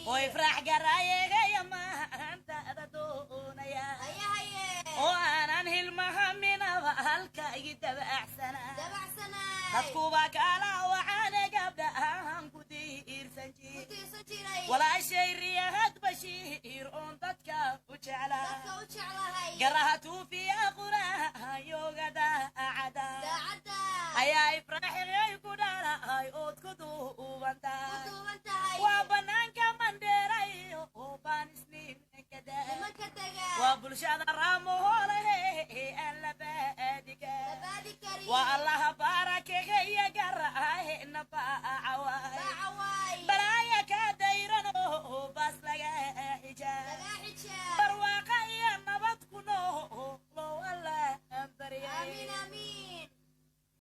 Oo Ifraax garaayegaya maantaada doonaya. Haye haye. Oo aanan hilmahaminaba halkaigi dabacsanaa. Dabacsanay. Dadkuba kala waxaana gabdhahan ku diirsan ku jir tiirsan jiray. Walaashay Riyahad Bashiir oon dadka u jeclaa. Dadka u jeclahay. Garaha tuufiya qurahayoga daacada. Daacadda. Ayaa Ifraaxigay ku dhalahay ood ku ku duubantahay. Duuban tahay. Waa banaanka Mandheera iyo baanisniinkada. Nimanka dega. Waa bulshada Raamoholehe aan la baadi la baadi karin. Waa Allaha.